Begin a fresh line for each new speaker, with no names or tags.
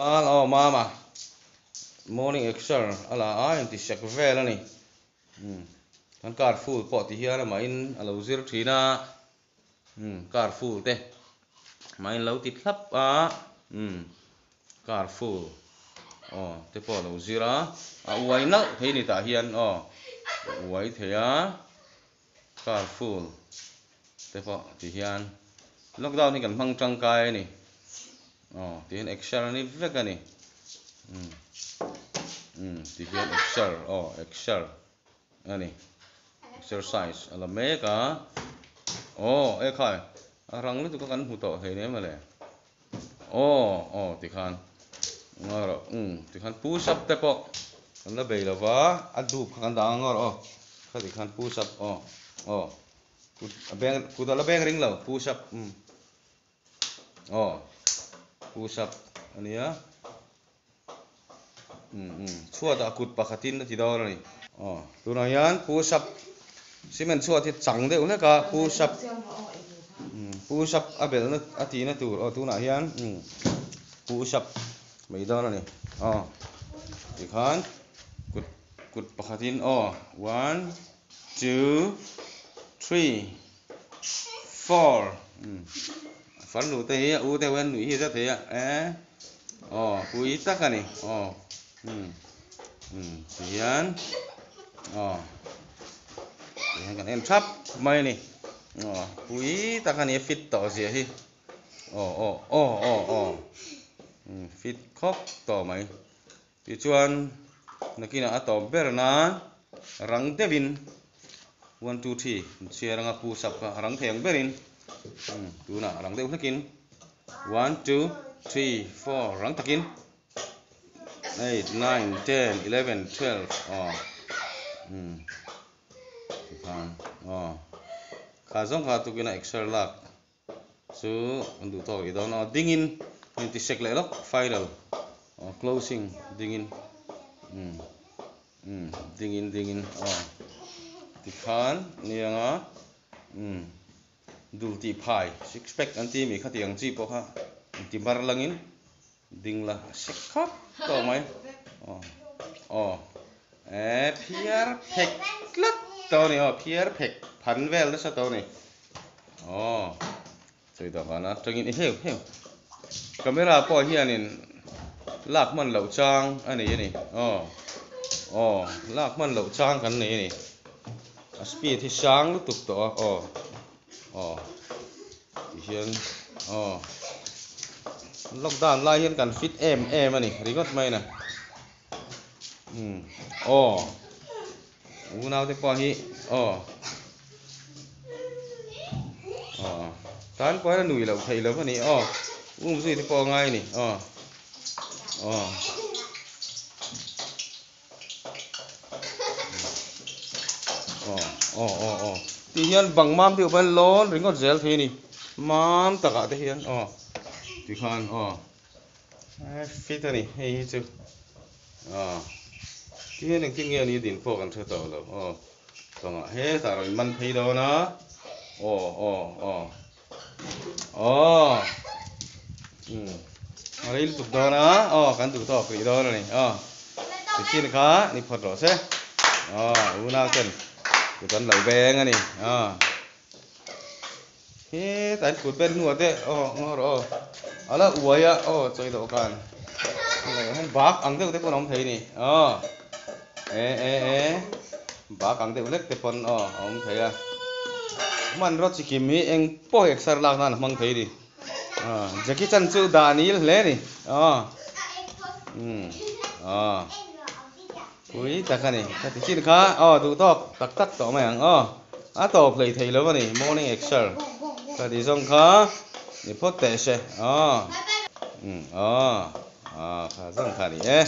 Pal aw mama morning exer a la a inti sek vel a ni umm kan car full pawh ti hian amahin a lo zir thin a umm car full te amahin lo ti thlap a umm car full aw te pawh a lo zir a a uai nalh thei a ni tah hian aw a uai thei a car full te pawh ti hian lockdown hi kan hmang tangkai a ni aw ti hian exer a ni vek a ni umm umm ti hian exer aw exer a ni exercise a la mek a aw ekhai a rang lutuk a kan hmu tawh thei nia mawle aw aw ti khan ngaw rawh umm ti khan push up te pawh kan la bei lova a dup kha kan dah ang ngaw rawh aw khati khan push up aw aw. Kut a beng kut a la beng ring lo push up umm aw push up a nia umm umm chhuatah kut pakhatin a ti dawn a ni aw tunah hian push up cement chhuat hi chang deuh hlek a push up umm push up a belhna a tihna tur aw tunah hian umm push up mai dawn a ni aw tikhan kut kut pakhatin aw one. Two, three, four farnu te hi a u deuh hian nuih hi a za thei a e aw pui tak a ni aw um um ti hian aw ti hian kan en thap mai a ni aw pui tak a ni a fit tawh zia hi aw aw aw aw aw um fit khawp tawh mai. Tichuan, nakinah a tawp ber nan rang deuhin one two three chhiar anga push up kha a rang thei ang berin tunah rang deuh hlekin one two three four rang takin eight nine ten eleven twelve aw tikhan aw kha zawng kha tukin a exer lak Chu an duh tawk rih dawn a, dingin a inti sek leh lawk final aw closing dingin umm umm dingin dingin aw tikhan nia anga umm dul tih phai six pack an ti mi khati ang chi pawh kha inti mar langin ding la a sek khawp tawh mai aw aw eh phiar phek tlat tawh a ni aw phiar phek phan vel nasa tawh a ni. Aw sawi tak an atangin i heu heu camera pawh hianin lak hman loh chang a nei a ni aw aw lak hman loh chang kan nei a ni a speed hi sang lutuk tawh a aw aw tihian aw lockdown lai hian kan fit em em a ni ringawt mai na umm aw. Unaute pawh hi aw aw tan pawh hian a nui loh theih loh a ni aw um zui te pawh a ngai a ni aw aw aw aw aw aw tih hian bang mam deuh pawh hian lawn ringawt zel thei a ni mam takah te hian aw tikhan aw. Fit a ni hei hi chu aw ti hian engtin nge ni din pawh kan hre tawh lo aw bangah hetah rawn man phei dawn a aw aw aw aw um a rei lutuk dawn a aw kan duh tawk rih dawn a ni aw tichin kha ni phawt rawh se aw unau ten kut an lo beng a ni aw. Hetah hian kut vel hnuah te aw ngaw rawh aw a la uai a aw chawi dawhkan hian bak ang deuh te pawn a awm thei a ni aw e e e bak ang deuh hlek te pawn aw a awm thei a hmanraw chi kim hi eng pawh hi exer lak nan a hmang thei a ni aw Jackie Chan chu dah nil hle a ni aw umm aw Pui tak a ni. Ka ti chin kha aw duh tawk tak tak tawh mai ang aw. A tawp hlei thei lo a ni morning exer ka ti zawng kha ni phawt teh se aw. Umm aw aw kha zawng kha a ni e.